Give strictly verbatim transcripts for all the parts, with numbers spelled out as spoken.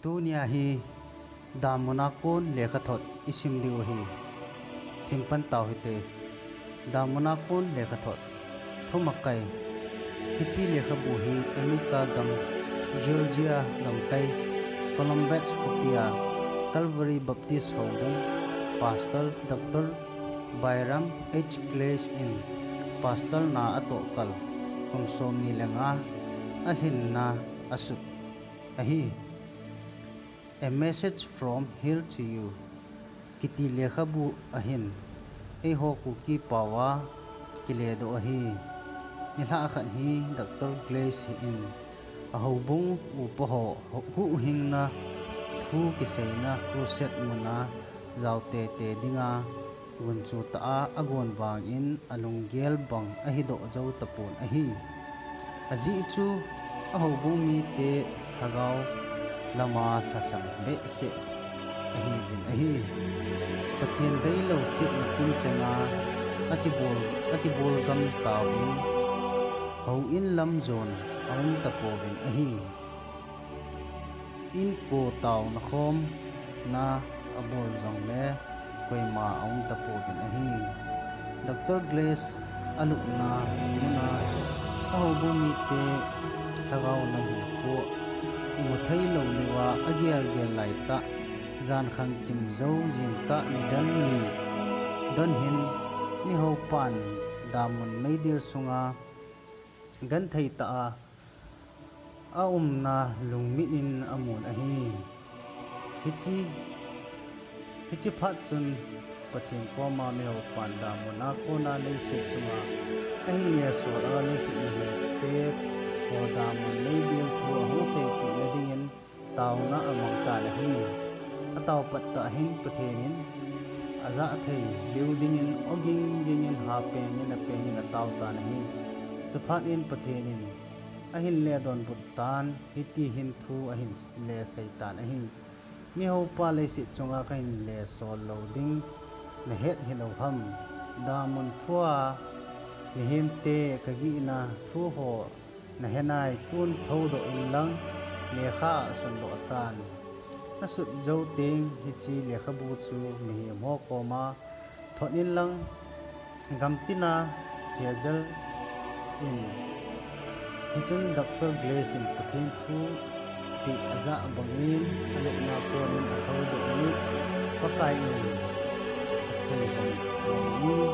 Tunia hi Damun a kon lekhathot i sim diu ahi. Sim pan tau hite. Damun a kon lekhathot. Thumakai. Hiche lekhabu hi America gam, Georgia gamkai, Columbus khopia Calvary Baptist Houbung, Pastor Doctor Byram H. Glass in Pastor na atoh kal kum somni le nga alhinna asut ahi. A Message from Hell to You kiti lekhabu ahin, eiho Kuki paova kiledoh ahi. Nilhah khat hi Doctor Glass hin ahoubung upa ho huhhingna thu kiseina crusade muna jao tete dinga gunchu tah a agon vangin alunggel bang ahidoh jou tapon ahi. Ajeh chu ahoubung mite lhagao lama lhasam behseh ahiuvin ahi. Pathen deilou setna tincheng a akibol, akibol gam tauvin, houin lam jon aum tapouvin ahi. Inko taona khomna abol jongle koima aum tapouvin ahi. Doctor Glass alupna muna ahoubung mite lhagao lam hinkho imu theilou uva agelgel laitah, jan khangkim jou jingkah nidan ni don hin mihoupan damun meidil sunga genthei tah a aumna lungmin in amun ahi. Hiche, hiche phat chun Pathen koma mihoupan damun a kona leiset chunga ahin lesol a leiset mihemte ho damun meidil thu ahung seipeh na dingin taona amang tan ahi. Atao pat tah hin Pathen in ajah thei lheh dingin oging gingin hapeng in apeng in atao tan ahi. Chuphat in Pathen in ahin ledonbut tan, hiti hin thu ahin lesei tan ahi. Mihoupa leiset chunga kahin lesol lou ding nahet hilou ham? Damun thua mihemte kagihna thu ho nahenai, tun thoudoh inlang lekha a sundoh tan. Nasut jou teng hiche lekhabu chu mihem ho koma thot inlang gamtina thejal in. Hichun Doctor Glass in Pathen thupeh ajah bangin alupna konin athoudoh in Pakai in asei bangin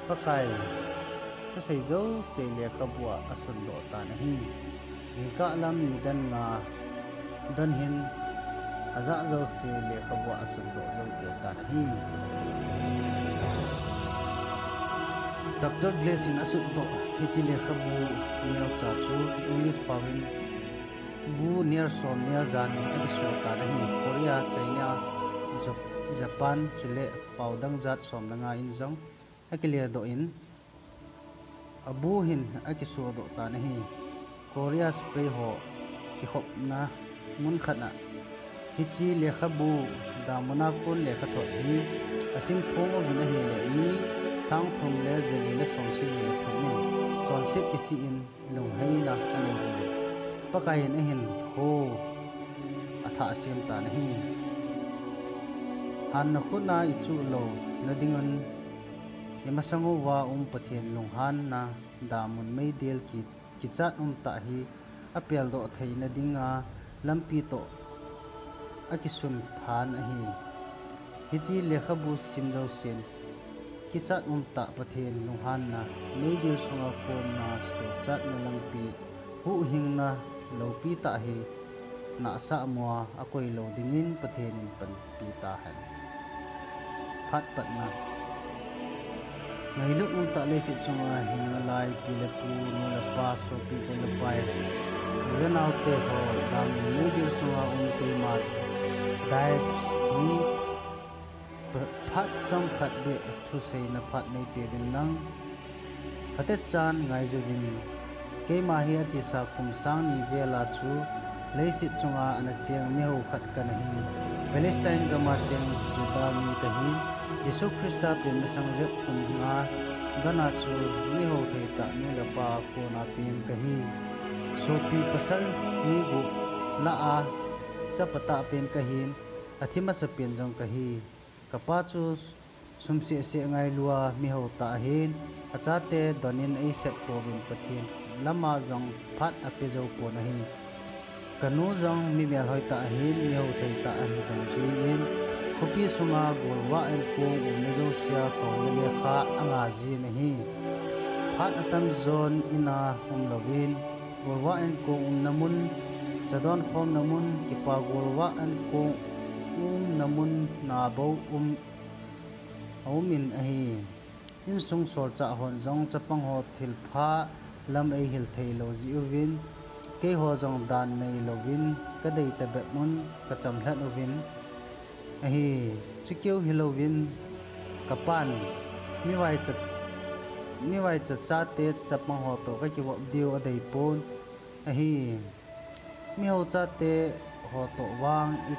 Pakai thusei jouse lekhabu a asundoh tan ahi. Jingkah lam nidan nga don hin ajah jouse lekhabu a asundoh jou kei tan ahi. Doctor Glass in asutdoh hiche lekhabu neocha chu English paovin bu nelsom neljan akiso tan ahi. Korea, China, Jap-, Japan chule pao dang jat som le nga in jong akiledoh in abu hin akisodoh tan ahi. Korea sepai ho kikhopna mun khat a hiche lekhabu Damun a kon lekhathot hi asim phong uvin ahile mi sang thum le jali le somsagi le thum in chonset kisih in lungheina anei jingin Pakai in ahinkho athah sem tan ahi. Hanna khut a ichuh louna dingun imasang uva um Pathen lunghanna damun meidil ki, kichat umtah hi apeldoh theina dinga lampi toh akisun than ahi. Hiche lekhabu sim jousen kichat umtah Pathen lunghanna meidil sunga konna sochatna lampi huhhingna loupi tah hi nahsah moa akoi lou dingin Pathen in panpi tahen. Phat patna. Ngailut umtah leiset chunga hinna lai, pi le pu, nu le pa, sopi, gol le pai, u le nao te ho, damun meidil sunga um keima Dipes hi phat chomkhat beh thuseina phat neipeuvin lang. Phatechan ngaijouvin, keima hi achesa kum sang ni vela chu leiset chunga ana cheng miho khat kanahi. Palestine gama cheng Juda mi kahin, Jesu Christa pen masang jep kum nga dana chu miho theitah nu le pa kona peng kahi. Sopi pasal ni gup lah a chapa tahpen kahin, athi masapen jong kahi. Kapa chu sum sehseh ngailua mihou tah ahin, achate donin eisep pouvin Pathen lama jong phat ape jou pon ahi. Kanu jong mi melhoi tah ahin, mihou thei tah ahi dungjuiyin, khopi sunga golvah in kong umna jousea kouna lekha anga jin ahi. Phat atamjon ina umlouvin, golvah in kong umna mun, cha donkhomna mun, kipa golvah in kong umna mun na bou um, aumin ahi. Insung solchah hon jong chapangho thilpha lam eihil theilou jeh uvin, keiho jong dan neilouvin kadeicha bep un kachamlhat uvin ahi. Chukeu hilouvin kapan mivaicha, mivaicha chate chapangho toh kakivop diu adeipon ahi. Mihou chate ho toh vang i,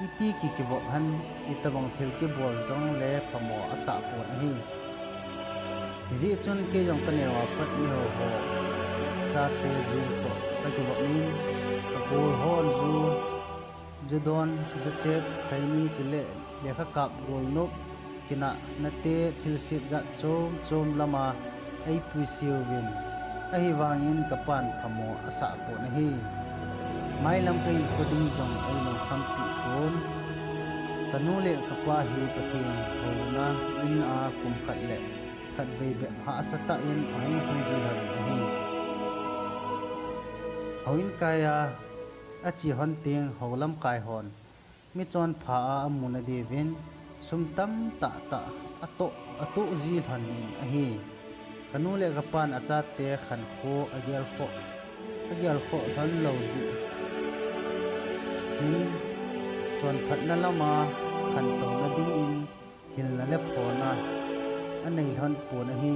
iti ki kivop hen, itobang thil kibol jongle phamo asahpon ahi. Hijeh chun kei jong kaneo a pat mihouho chate jeng toh kakivop in, kagol hon ju, ju don, ju chep, khaini chule lekha kap, golnop, kinahna te, thilse jat chom chom lama eipuiseuvin, ahivangin kapan phamo asahpon ahi. Mailam kahinkho ding jong eilungkhampeh pon. Kanu le kapa hi Pathen houna in a kum khat le khatvei bep hahsatah in ahung lhung ji lhon ahi. Houin kai a ache lhon teng hou lamkai hon michonpha a amuna diuvin sum tamtah tah atoh, atoh ji lhon in ahi. Kanu le kapan achate khankho agelkhoh, agelkhoh lhon lou jeh hin chonphatna lama khantouna dingin hilna le phona anei lhon pon ahi.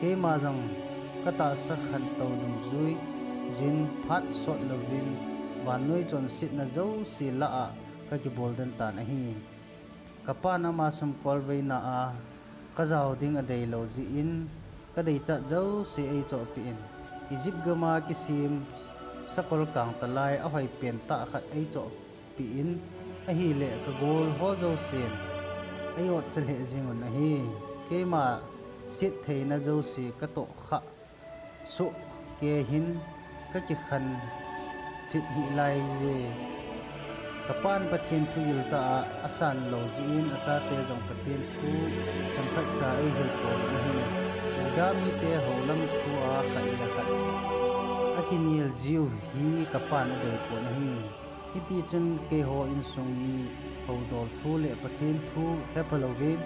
Keima jong katahsa khantou dungjuiyin phat sot louvin vannoi chonsetna jouse lah a kakibol den tan ahi. Kapan ama sumkol veina a kajao ding adeilou jeh in kadeichat jouse eichohpeh in, Egypt gama kisem sakol kangtalai ahoipen tah khat eichoh peh in ahile, kagol ho jousen eiotcha lheh jengun ahi. Keima settheina jouse katoh khah sohkei hin kakikhen lhit hih laije. Kapan Pathen thugil tah a asan lou jeh in achate jong Pathen thu themkhat cha eihil pouvin ahi. Juda mite houlam thu a khat le khat akinel jiu hi kapan adeipon ahi. Hitichun keiho insung mi houdol thu le Pathen thu hepha louvin,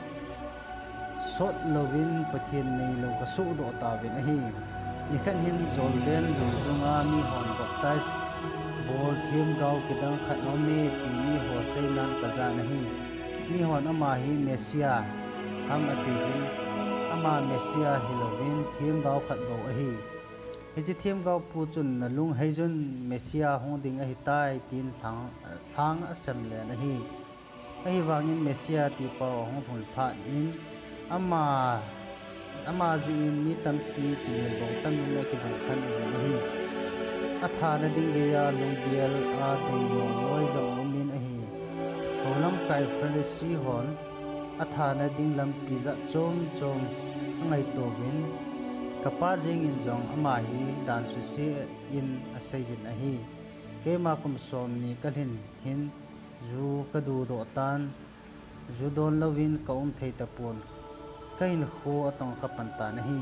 sot louvin Pathen neilou kasuhdoh tauvin ahi. Nikhat hin Jordan lungdunga mihon baptize bol themgao kidang khat aume ti miho seinan kajan ahi. Mihon ama hi Messiah ham atiuvin, ama Messiah hilouvin themgao khat bou ahi. Hiche themgaopu chun nalung heiyun, Messiah hung ding ahitai tin lhang, lhang asem len ahi. Ahivangin Messiah tipau ahung lhun phat in ama, ama jeh in mi tampi kinelbong tamin akibung khen uvin ahi. Athana ding geiya lunggel a deinom loi jong aumin ahi. Houlamkai Pharisee hon athana ding lampi jat chom chom angaitouvin, kapa jengin jong ama hi dan suse in aseijin ahi. Keima kum somni kalhin hin ju kadudoh tan, ju don louvin kaum thei tapon, kahinkho atongkha pan tan ahi.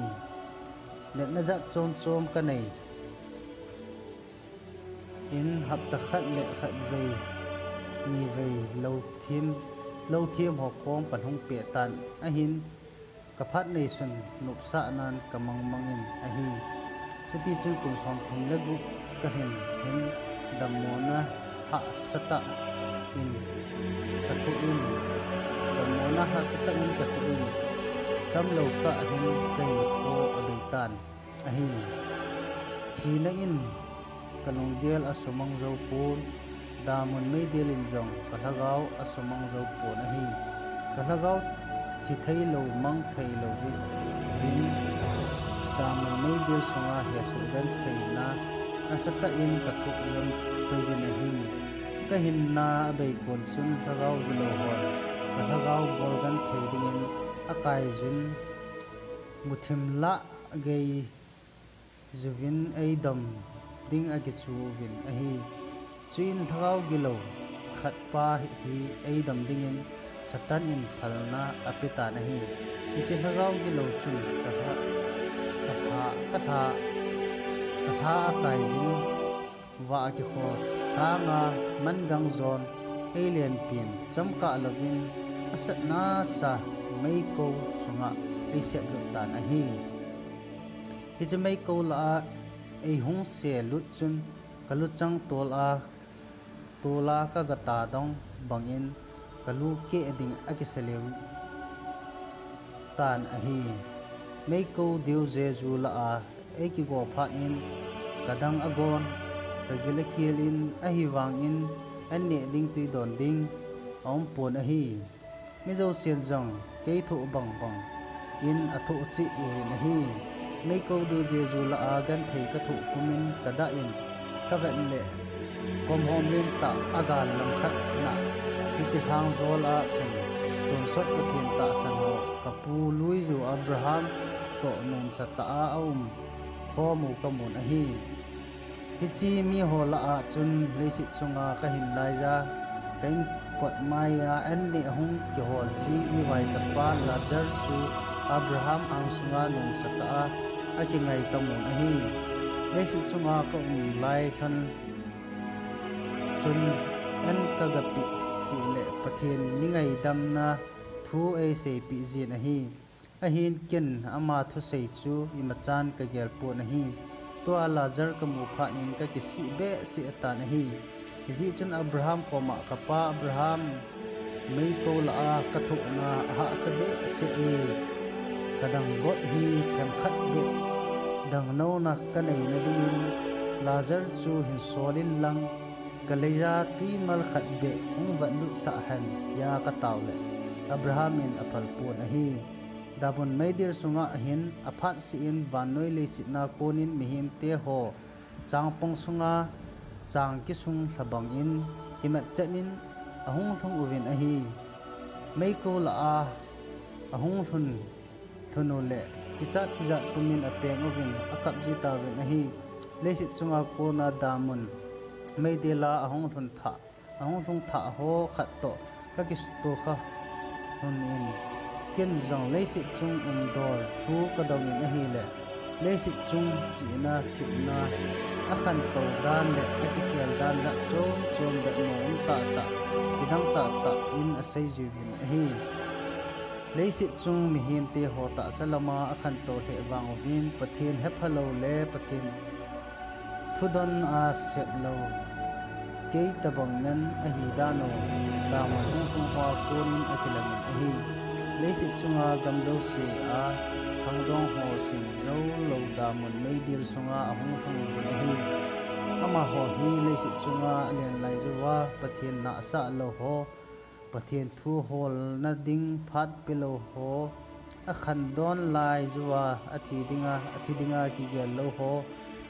Natna jat chom chom kanei in, hapta khat le khatvei, nivei lou them, lou them ho khom kalhung peh tan ahin, kaphat neisun nopsahnan kamang mangin ahi. Chutichun kum somthum le gup kalhin hin, dammona hahsatah in kathoh in, dammona hahsatah in kathoh in, chamlou kah hin kahinkho abei tan ahi. Thina in kalunggel asumang joupon, damun meidil in jong kalhagao asumang joupon ahi. Kalhagao thi theilou, mang theilou vin, damun meidil sunga hesoh gentheina nasatah in kathoh jom jin ahi. Ka hinna abei kon chun lhagao gilou hon ka lhagao bol genthei dingin akaijun, muthim lah gei juvin eidom ding akichu uvin ahi. Chuin lhagao gilou khatpa hi eidom dingin Satan in phalna apetan ahi. Hiche lhagao gilou chun ka lha, ka lha, ka lha, ka lha akaijin, vah akikho sanga mangang jon eilenpin, chomkah louvin asatnasa meikol sunga eiseplut tan ahi. Hiche meikol lah a eihung selut chun kaluchang tol a, tol a kagata dong bangin kalu keh ding akisa lheh tan ahi. Meikol diu jeju lah a eikigo phat in kadang agon, kagil akel in, ahivangin an neh ding twi don ding aumpon ahi. Mi jousen jong kei thoh bangbang in athoh cheh uvin ahi. Meikol diu jeju lah a genthei kathoh pumin kadah in kavet leh, komhom lentah agal langkhat na, hiche lhangjol a chun tonsot Pathen tahsan ho kapu luiju Abraham toh nomsa tah a aum khomu kamun ahi. Hiche miho lah a chun leiset chunga kahin laija, ka inkot maiya an neh ahung kihol ji mivaichapa Lazar chu Abraham angsunga nomsa tah a akingai kamun ahi. Leiset chunga kaum lai lhon chun an kagapeh seh leh Pathen mi ngaidamna thu eiseipeh jin ahi. Ahin ken ama thusei chu imachan kagel pon ahi. Tua Lazar kamu phat in kakisih behseh tan ahi. Hijeh chun Abraham koma, kapa Abraham, meikol lah a kathohna ahahsa behseh e. Kadang got hi themkhat beh dangnouna kaneina dingin Lazar chu hinsol inlang, kaleija twimal khat beh hung vetlutsah hen, tia katao leh Abraham in aphal pon ahi. Damun meidil sunga hin aphatseh in vannoi leiset a konin mihemte ho changpang sunga chang kisung lha bangin kimatchet in ahung lhung uvin ahi. Meikol lah a ahung lhun, lhun uleh kichat tijat pumin apeng uvin akap ji tauvin ahi. Leiset chunga kona damun meidil a ahung lhun thah, ahung lhung thah ho khat toh kakisutoh kha lhon in, ken jong leiset chung umdol thu kadong in ahileh, leiset chung chihna, thepna, akhantou dan leh akikhel dan jat chom chom, datmo um tahtah, kidang tahtah in aseijiuvin ahi. Leiset chung mihemte ho tahsa lama akhantou lheh vang uvin Pathen hephalou le Pathen thudon a seplou, kei tobang ngen ahi dan u, damun hung lhung hoa konin akilamin ahi. Leiset chunga gam jouse a khangdong ho sim joulou damun meidil sunga ahung lhung uvin ahi. Amaho hi leiset chunga alen lai jouva Pathen nahsah lou ho, Pathen thu holna ding phat pelou ho, akhangdon lai jouva athi dinga, athi dinga kigel lou ho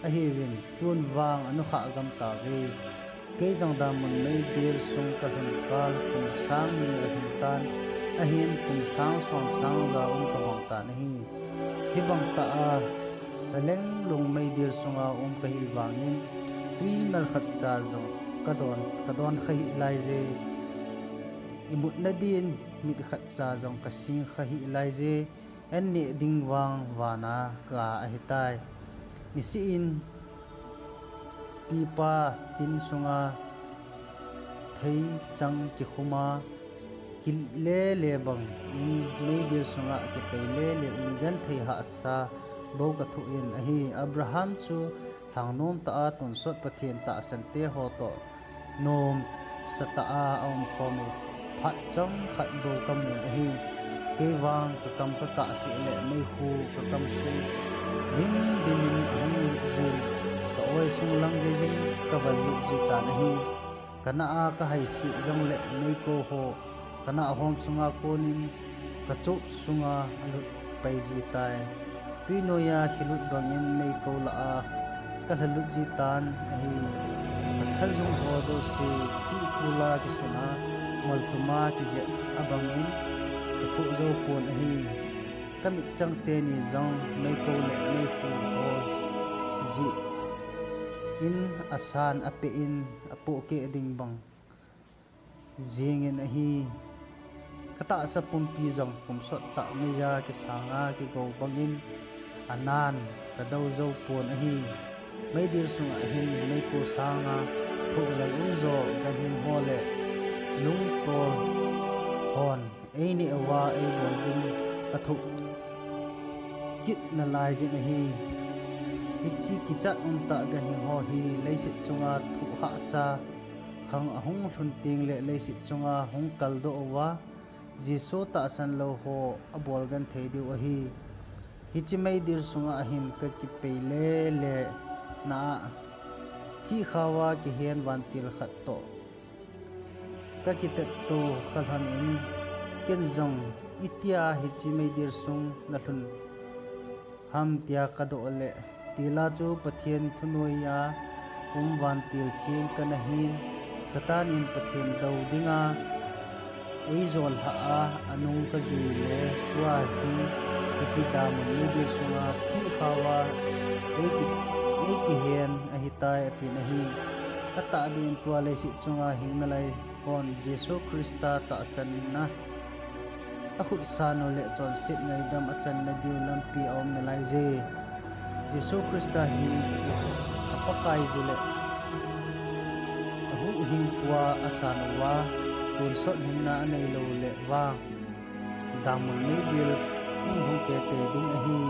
ahiuvin, tun vang anukhah gam tauve. Kei jong damun meidil sung kalhun kal kum sang ni alhun tan, ahin kum sang som sang ja um kamang tan ahi. Hibang tah a salenglung meidil sunga um kahi vangin, twimal khatcha jong kadon, kadon kha hih laije. Imutna din mit khatcha jong kasing kha hih laije. An neh ding vang vana ka ahitai. Niseh in pipa tin sunga theichang kikhuma, kilele bangin meidil sunga kipei lele in genthei hahsa bou kathoh in ahi. Abraham chu lhangnom tah a tonsot Pathen tahsante ho toh nomsa tah a aumkhom u phat chomkhat bou kamun ahi. Kei vang kakam kakah seh leh meikhu kakam sung dim dim in ahung lut jin, ka-oi sung lang gei jin kaval lut ji tan ahi. Kanah a kahaiseh jongleh meikol ho kanah hom sunga konin kachop sunga alut pai ji tai. Twinoiya khilut bangin meikol lah a kalhalut ji tan ahi. Kajung ho jouse thih kula kisuna, moltuma kijep abangin kathoh jou pon ahi. Kamitchang teni jong meikol le meikhu ho jeh in asan apeh in apohkeh ding bang jengin ahi. Katahsa pumpi jong kum sottah meiya kisanga kigou bangin anan kadou jou pon ahi. Meidil sunga hin meikhu sanga thoh lal umjo ganhing ho le lungtol hon eineh uva eibol ding kathoh kit nalai jin ahi. Hiche kichat umtah ganhing ho hi leiset chunga thoh hahsa khang ahung lhun tengle leiset chunga hung kaldoh uva Jesu tahsan lou ho abol genthei diu ahi. Hiche meidil sunga hin kakipei lele na a, thihkhao a kihen vantil khat toh kakitetto khalhon in, ken jong, itia hiche meidil sung nalhun ham tia kadoh le, tila chu Pathen thunoiya um vantil theng kanahin, Satan in Pathen dou dinga eijol lhah a, anung kajui le tua hi hiche damun meidil sunga thihkhao a eiki, eikihen ahitai atin ahi. Atahbeh in tua leiset chunga hing nalai hon Jesu Christa tahsanna akhutsan u le chonset ngaidam achanna diu lampi aum nalai je. Jesu Christa hi aPakai ju le ahuhhingpua asan uva, tonsot hinna aneilou le vang damun meidil hung lhung teitei ding ahi.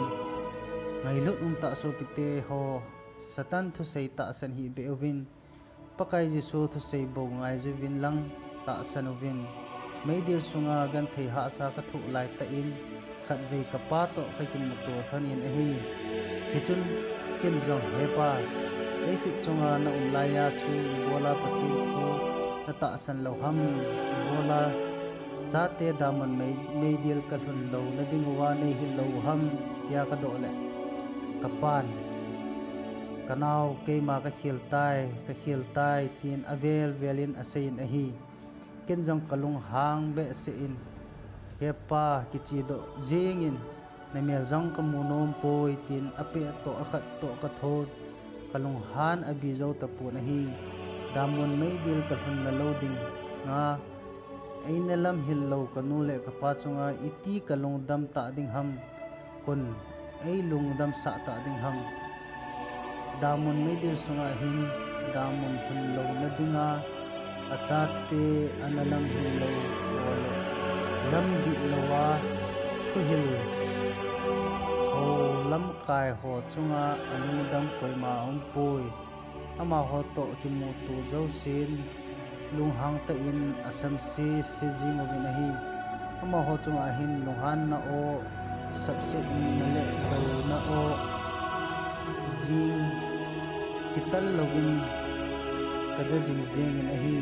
Ngailut umtah sopite ho, Satan thusei tahsan hih beh uvin, Pakai Jesu thusei bou ngaijuvin lang tahsan uvin. Meidil sunga genthei hahsa kathoh laitah in, khatvei kapa toh kakimuto lhonin ahi. Hichun ken jong, He Pa, leiset chunga naum laiya chu ibola Pathen thu natahsan lou ham, ibola chate damun mei, meidil kalhun louna dinguva neihil lou u ham, tia kadoh le, kapan, Kanao, keima kakhel tai, kakhel tai, tin avel velin aseiyin ahi. Ken jong kalunghang behseh in, He Pa, kichedoh jengin, namel jong kamu nompoi, tin apeh toh akhat toh kathon, kalunghan abi jou tapon ahi. Damun meidil kalhunna lou dinga eina lamhil lou kanu le kapa chunga iti kalungdam tah ding ham, kon eilungdamsah tah ding ham. Damun meidil sunga hin damun lhun louna dinga achate ana lamhil lou ho le lamdih louva thuhil ho lamkai ho chunga alungdam koima aumpoi. Amaho toh kimuto jousen lunghang tah in asamse se jing uvin ahi. Amaho chunga hin lunghanna o, sapsetna le douna o jing kital louvin kaja jing jengin ahi.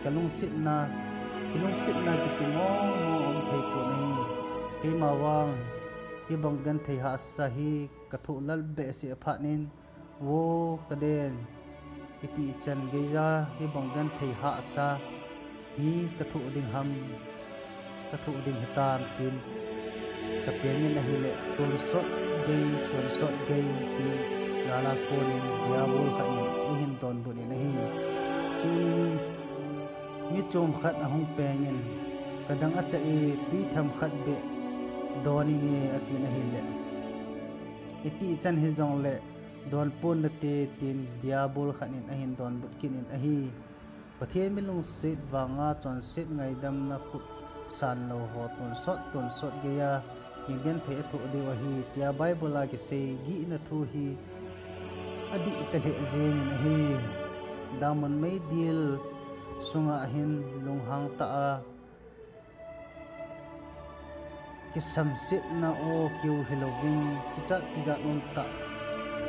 Kalungsetna, kilungsetna kiti mong mong aum thei pon ahi. Keima vang hibang genthei hahsa hi kathoh lal behseh aphat in, Vo kaden, itih chan geiya hibang genthei hahsa hi kathoh ding ham, kathoh ding hitam tin kapengin ahile, tonsot gei, tonsot gei tin gala konin diabol khat in eihin donbut in ahi. Chun mi chom khat ahung pengin, kadang achah e, twi themkhat beh don inge atin ahile, itih chan hijongle donpon nate tin diabol khat in ahin donbut kit in ahi. Pathen mi lungset vanga chonset ngaidamna khut san lou ho tonsot tonsot geiya genthei athoh diu ahi, tia Bible a kisei gihna thu hi adih talheh jengin ahi. Damun meidil sunga hin lunghang tah a kisamsetna o kiu hilouvin, kichat tijat umtah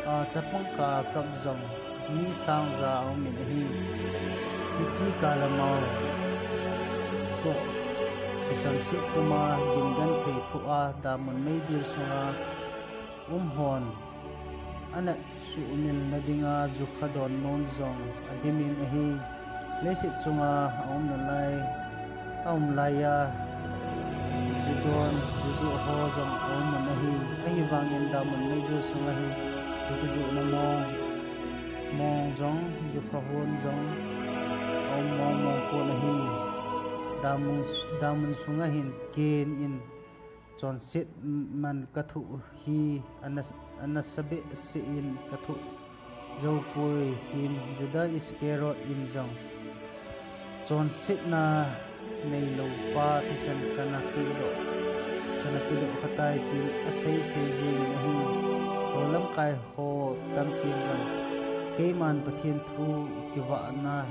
a chapang kah a kap jong mi sang ja aumin ahi. Hiche kah lamau toh kisamset puma gimgenthei thoh a damun meidil sunga um hon anat suhmil nadinga jukha don nom jong adimin ahi. Leiset chunga aumna lai, aum laiya judon, jujuh ho jong aumun ahi. Ahivangin damun meidil sunga hi jujuhna mong, mong jong, jukha hon jong aum mong mong pon ahi. Damun, damun sunga hin Cain in chonset man kathoh hi ana, ana sa behseh in kathoh joupoi, tin Judah Iscariot in jong chonsetna neilou pa thisan kana pedoh, kana pedoh khatai, tin asei sei jingin ahi. Hou lamkai ho tampin jong keiman Pathen thu kivahna,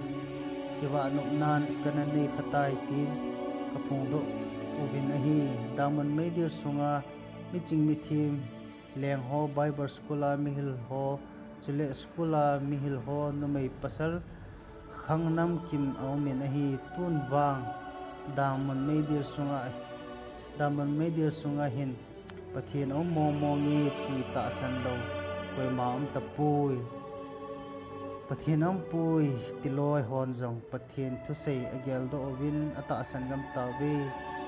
kivah nopnan kana nei khatai, tin kaphongdoh uvin ahi. Damun meidil sunga miching mithem leng ho, Bible school a mihil ho, chule school a mihil ho, numei pasal khang namkim aumin ahi. Tun vang damun meidil sunga, damun meidil sunga hin Pathen aum mong monge ti tahsan lou koima aum tapoi. Pathen aumpoi ti loi hon jong Pathen thusei ageldoh uvin atahsan gam tauve.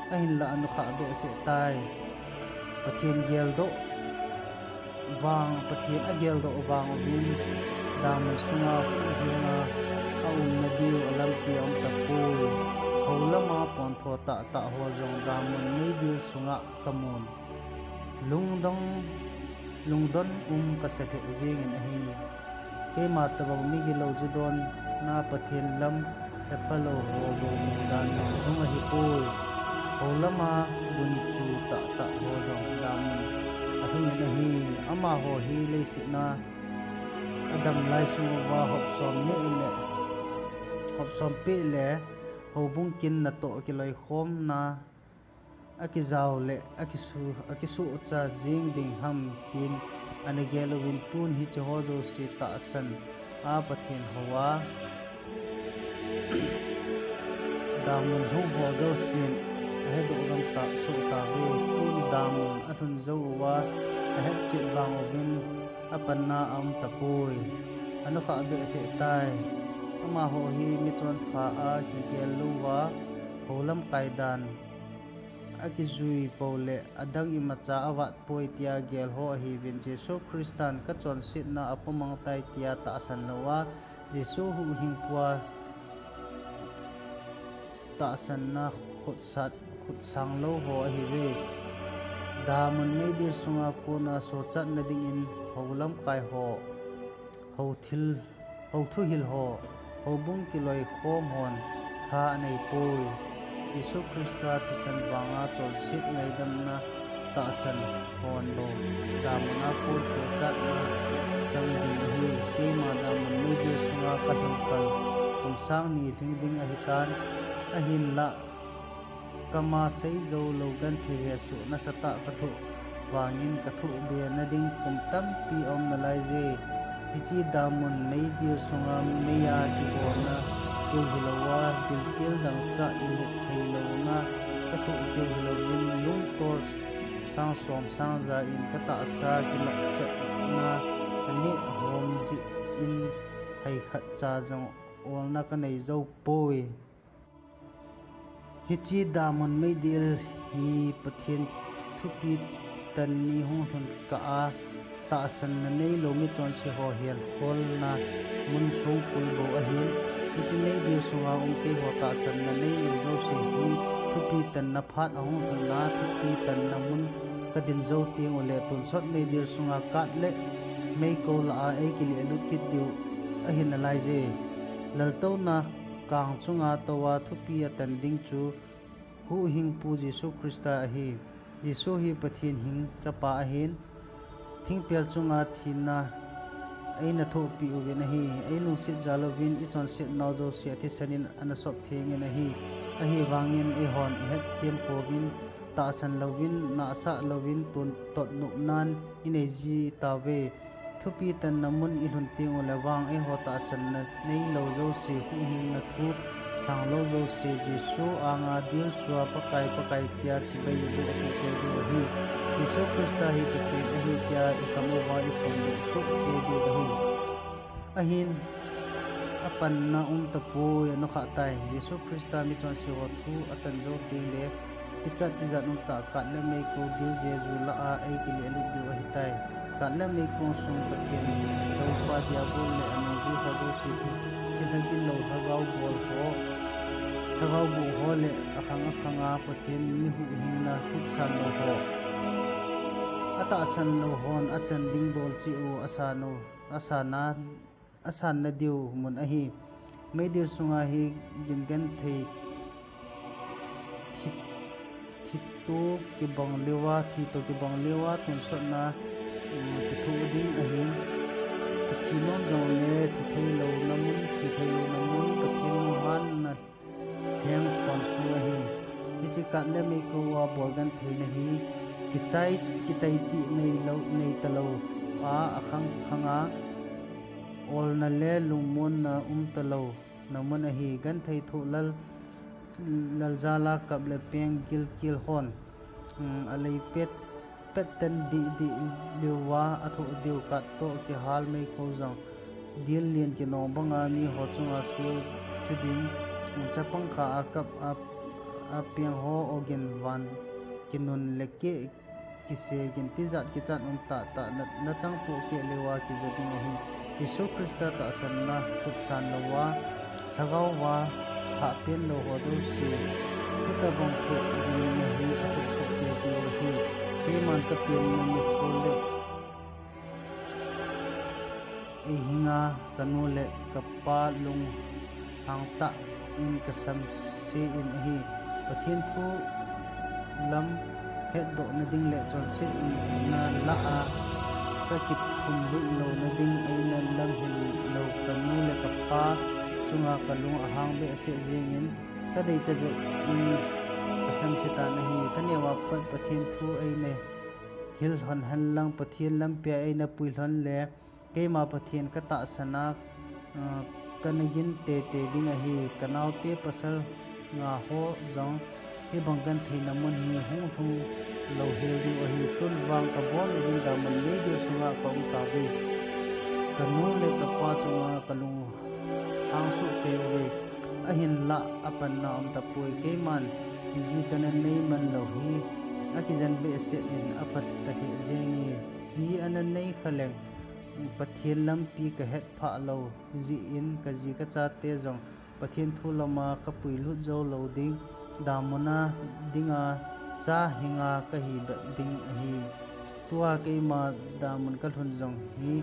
Ahinlah anukhah behseh tai. Pathen geldoh vang, Pathen ageldoh vang uvin damun sunga huhhingna aumna diu alampi aum tapoi. Hou lama pontho tahtah ho jong damun meidil sunga kamun lungdong, lungdon um kasa lheh jingin ahi. Keima tobang migilou judonna Pathen lam hephalou ho bou mu dan jong ahipoi. Hou lama gunchu tahtah ho jong damun alhungin ahi. Amaho hi leiset a adam lai sung uva hop som neh le, hop som peh le, houbung kin natoh kiloikhomna akijao le akisu, akisuhcha jing ding ham tin ana gel uvin, tun hiche ho jouse tahsan a Pathen hou a damun lhung ho jousen ahedoh gam tah soh tauve. Tun damun alhun jou uva ahetchet vang uvin apanna aum tapoi. Anukhah behseh tai. Amaho hi michonpha a kigel louva hou lamkai dan akijui pou le adang imacha avat poi tia gel ho ahiuvin, Jesu Christan kachonsetna apomang tai tia tahsan louva, Jesu huhhingpua tahsanna khutsat, khutsang lou ho ahiuve. Damun meidil sunga kona sochatna dingin hou lamkai ho, hou thil, hou thuhil ho, houbung kiloikhom hon tha aneipoi. Jesu Christa thisan vanga chonset ngaidamna tahsan hon bou damun a kon sochatna chang ding ahi. Keima damun meidil sunga kalhung kal kum sang ni lhing ding ahitan, ahinlah kama seijou lou genthei hesoh nasatah kathoh vangin kathoh bena ding kum tampi aum nalaije. Hiche damun meidil sunga meiya kibona keu hilouva, gilkel dangchah imut theilouna kathoh keu hilouvin, lungtol sang som sang ja in katahsa kimatchetna aneh hom jeh in, hei khatcha jong olna kanei joupoi. Hiche damun meidil hi Pathen thupi tan ni hung lhun kah a tahsanna neilou michonse ho henkholna mun songkul bou ahin, hiche meidil sunga um keiho tahsanna neilou jouse hi thupi tanna phat ahung lhun a, thupi tanna mun kadin jou tengule tonsot meidil sunga kat le meikol lah a eikilehlut kit diu ahi nalaije. Laltouna kang chunga touva thupi atan ding chu Huhhingpu Jesu Christa ahi. Jesu hi Pathen hing Chapa ahin, thingpel chunga thina eina thohpeh uvin ahi. Eilungset jal uvin ichonset nau jouse athisan in ana sop thengin ahi. Ahivangin eihon ihetthem pouvin, tahsan louvin, nahsah louvin, tun tot nopnan inei ji tauve. Thupi tanna mun i lhun teng uleh vang eiho tahsanna neilou jouse, huhhingna thu sanglou jouse, Jesu anga dilsua Pakai, Pakai tia chibai i boh soh kei diu ahi. Jesu Christa hi Pathen ahi tia i kam uva i phongdoh soh kei diu ahi. Ahin, apanna um tapoi, anukhah tai. Jesu Christa michonse ho thu atan jou teng le, tichat tijat um tah, kat le meikong diu Jesu lah a eikilehlut diu ahitai. Kat le meikong sung Pathen Loupa Diabol le anungjui ho jouse, thilha gilou, lhagao bol ho, lhagao boh ho le akhang akhang a Pathen mi huhhingna khutsan lou ho, atahsan lou hon achan ding bol cheh u, asan u, asan a, asanna diu mun ahi. Meidil sunga hi gimgenthei thi, thi toh kibang leuva, thi toh kibang leuva tonsotna, um, kithoh ding ahi. Kithi nom jongle thi theilouna mun, thi theilouna mun, Pathen lunghanna lheng khon sung ahi. Hiche kat le meikong a bolgentheina hi kichai, kichai tih neilou, neitalou a, akhang khang a olna le lungmonna umtalou na mun ahi. Genthei thoh lal, lal jal a kap le peng gilkel hon, um, alei pet, pet ten dih dih leuva athoh diu, kat toh kihal meikong jong dil lien kinong banga miho chunga chu, chu ding, um, chapang kha a kap a, a peng ho ogin van kinun le keh kisegin, tijat kichat um tah tah, na, nachang pohkeh leuva kija ding ahi. Jesu Christa tahsanna khutsan louva, lhagao va lhahpen lou ho jouse, hitobang thoh ding na hi athoh soh kei diu ahi. Keiman kapenna nikho le eihinga kanu le kapa lunghang tah in kasamse in ahi. Pathen thu lam hetdohna ding le chonsetna lah a kakiphumlut louna ding eina lamhil lou kanu le kapa chunga kalung ahang behseh jengin, kadeicha beh in kasamse tan ahi. Kaneo a pat Pathen thu eina hil lhon henlang, Pathen lampia eina pui lhon le, keima Pathen katahsan a, ah, kana gin teitei ding ahi. Kanaote pasal nga ho jong hibang gentheina mun hi hung lhung louhel diu ahi. Tun vang kabol uvin damun meidil sunga kaum tauve. Kanu le kapa chunga kalunghang soh kei uve. Ahinlah apanna um tapoi, keiman ji kana nei man lou hi akijen behseh in apha talheh jenge. Ji ana nei kha leng, Pathen lampi kahet phah lou jeh in kaji kachate jong Pathen thu lama kapuilut jou lou ding, damun a dinga cha hinga kahi bep ding ahi. Tua keima damun kalhun jong hi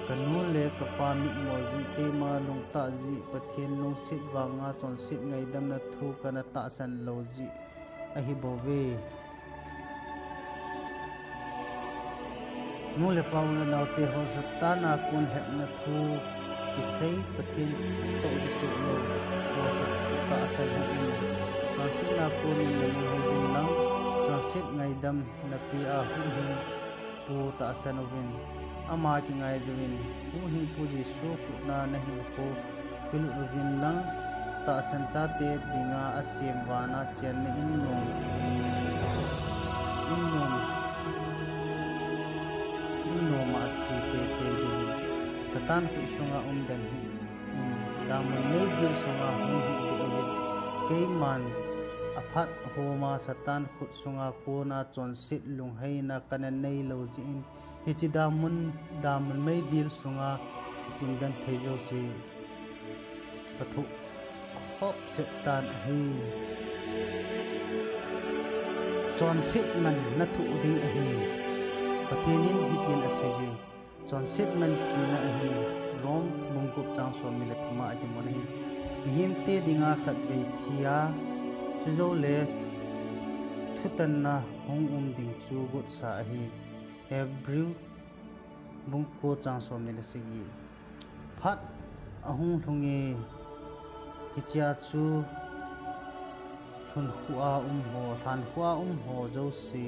kanu le kapa mitmo jeh, keima lungtah jeh, Pathen lungset vanga chonset ngaidamna thu kana tahsan lou jeh ahibouve. Nu le pa u le naote ho, Satan a kon lhepna thu kisei, Pathen thu toh kitoh lou ho sa tahsan hih in. Chonsetna konin nalunghei jin lang, chonset ngaidam napia huhhingpu tahsan uvin, ama kingai jouvin, huhhingpu Jesu khutna nahinkho pelut uvin lang, tahsan chate dinga asem vana chenna in nom, in nom, in nom a thi teitei jouvin, Satan khut sunga um den hih in, damun meidil sunga hung hih beh uvin. Keiman aphat homa Satan khut sunga kona chonset lungheina kana neilou jeh in, hiche damun, damun meidil sunga gimgenthei jouse kathoh khop set tan ahi. Chonset man nathoh ding ahi. Pathen in hitin aseiye, chonset man thina ahi. Rom bung gup chang somni le thum a akimun ahi. Mihemte dinga khatvei thi a, chujoule thutanna hung um ding chu gotsa ahi. Hebrew bung ko chang somni le sagi. Phat ahung lhunge, hichea chu lhunkhuh a um ho, lhankhuh a um ho jouse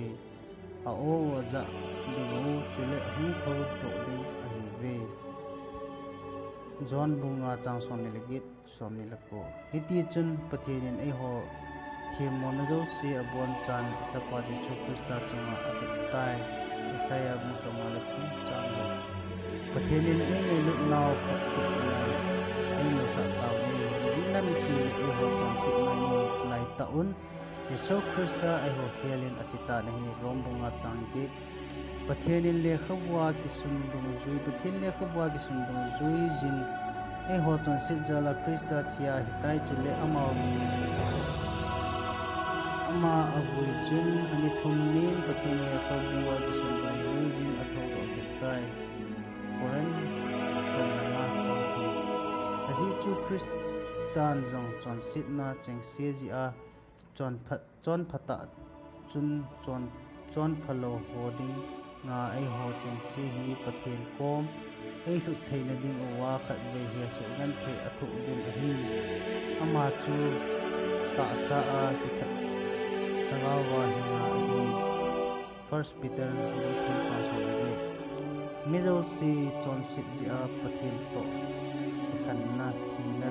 a-o u ajah dingu, chule hung thoudoh ding ahi. John bung nga chang somni le get, somni le ko. Hiti chun Pathen in eiho themmona jouse abonchan Achapa Jesu Christa chunga alut tai. Isaiah bung somnga le thum chang lo. Pathen in eingailut nau phatchomna eimusah tauve. Ijeh inem itile eiho chonsetna imu laitah un Jesu Christa eiho khel in athi tan ahi. Rom bung nga chang get. Pathen in lekhabua kisun dungjui, Pathen lekhabua kisun dungjui jin eiho chonset jal a Christa thia ahitai, chule ama, ama avui chun ani thum nin Pathen lekhabua kisun dungjui jin athoudoh kit tai. Korin som le nga chang thum. Ajeh chu Christan jong chonsetna chengse jeh a chonphat, chonphatah chun chon, chonphalou ho dinga eiho chengse hi Pathen kom eilhut theina dinguva khatvei hesoh genthei athoh ding ahi. Ama chu tahsa a kithat lhagaova hinga ahi. First Peter bung thum chang som le get. Mi jouse chonset jeh a Pathen toh kikhenna, thina,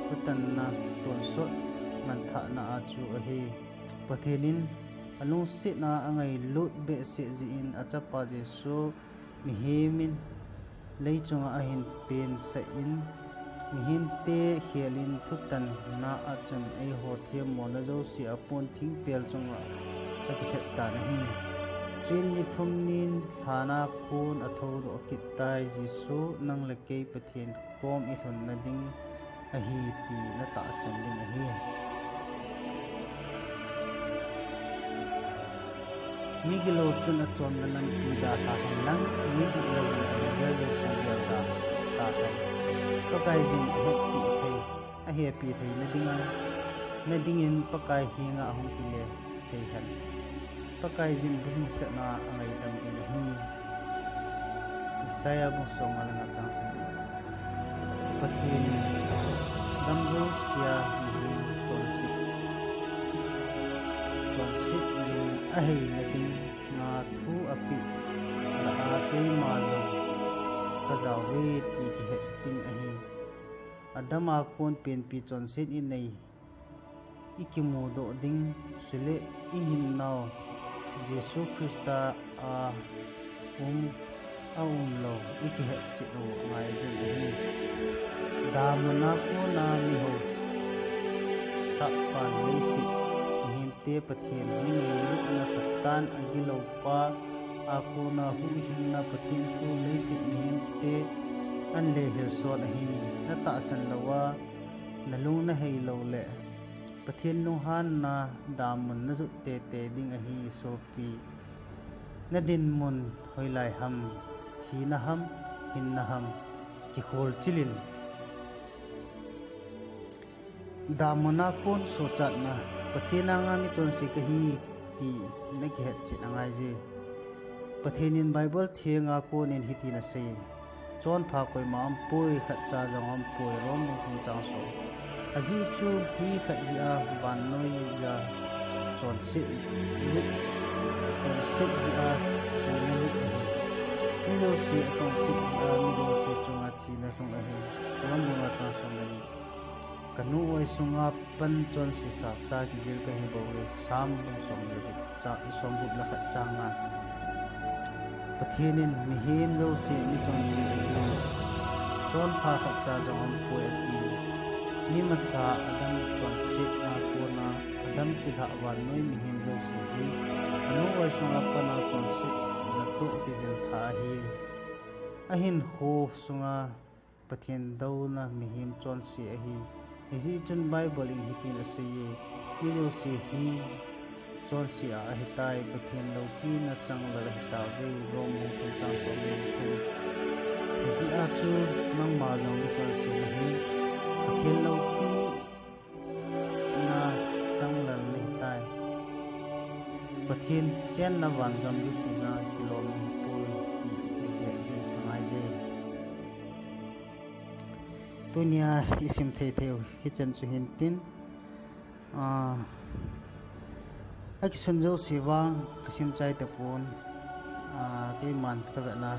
thutanna, tonsot, manthahna a chu ahi. Pathen in alungset a angailut behseh jeh in Achapa Jesu mihem in leichunga ahin pensah in, mihemte khel in thutanna a chun eiho themmona jouse apon thingpel chunga akithat tan ahi. Chuin ni thum nin lhan a kon athoudoh kit tai. Jesu, nang le kei Pathen kom ilhunna ding ahi ti natahsan ding ahi. Migilou chun achonna lampi dalha hen lang, midihlou in avel jouse gelda tahen. Pakaiyin ahetpi thei, ahepi theina dinga, na dingin Pakai henga ahung kile thei hen. Pakaiyin bulhinsahna a angaidam ding ahi. Isaiah bung somnga le nga chang sagi. Pathen in gam jousea mihem chonset, chonset lung aheina dinga thu apeh lah a keima jong kajao uve ti kihet ding ahi. Adam a kon penpi chonset inei, ikimudoh ding, chule ihinnau Jesu Christa a um, aumlou ikihetchet u angai jing ahi. Damun a kona mihaosahpan leiset mihemte Pathen mi ngailutna Satan agiloupa a kona huhhingna Pathen thu leiset mihemte anle hilson ahi. Natahsan louva nalung nahei loule Pathen lunghanna damun najot teitei ding ahi. Sopi, nadinmun hoilai ham, thina ham, hinna ham, kikholchil in. Damun a kon sochatna, Pathen anga michonse kahi ti nakihetchet angaije. Pathen in Bible thenga konin hitin asei. Chonpha koima aumpoi, khatcha jong aumpoi, Rom bung thum chang som. Ajeh chu mi khat jeh a vannoiya chonset lut, chonset jeh a thina lut ahi. Mi jouse achonset jeh a mi jouse chunga thina lhung ahi. Rom bung nga chang som le ni. Kanu oi sunga pan chonse sasa kijil kahi bouve, Sam bung som le gup cha, som gup le khat chang nga. Pathen in mihem jouse michonse ahi, chonpha khatcha jong aumpoi ati. Mi masa Adam chonsetna kona Adam chilhah vannoi mihem jouse hi, kanu oi sunga pana chonsetna toh kijil tha ahi. Ahinkho sunga Pathen douna mihem chonse ahi. Hijeh chun Bible in hitin aseiye, mi jouse hi chonse a ahitai, Pathen loupina changlal ahitauve, Rom bung thum chang som le thum. Hijeh a chu nangma jong michonse nahi, Pathen loupina changlal nahitai. Pathen chenna vangam lutina kilom nahipoi ti nahet ding angaije. Tunia isim thei theiu hichan chu hintin, ah, akisun jouse vang kasim chai tapon, ah, keiman kavetna,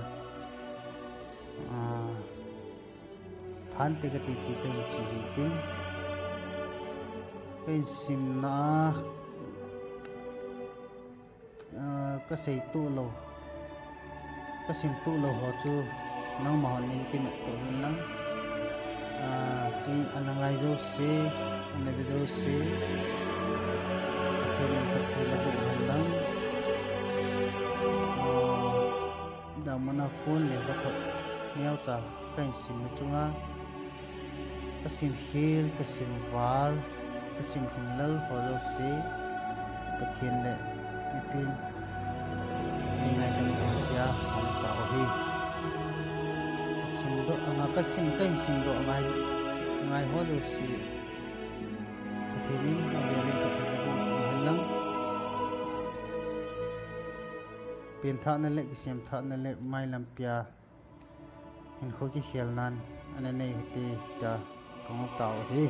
ah, Hante kati ti kahin sim hin tin. Kahin simna a, ah, kasei tuh lou, kasim tuh lou ho chu nangma hon nin kimat tuh hin lang. Ah, chi ana ngai jouse, ana ve jouse, Pathen in phatthei naboh hen lang. Ah, damuna kon le kathot neocha kahin simna chunga kasim khel, kasim val, kasim lhinglel ho jouse Pathen le mipin eingaidam hen tia hung tao hi. Kasimdoh anga, kasim, kahin simdoh angai, angai ho jouse Pathen in avel in phatthei naboh hen lang. Pengthahna le kisemthahna le mailam pia hinkho kikhelnan ana nei hite tia kahung tao hi.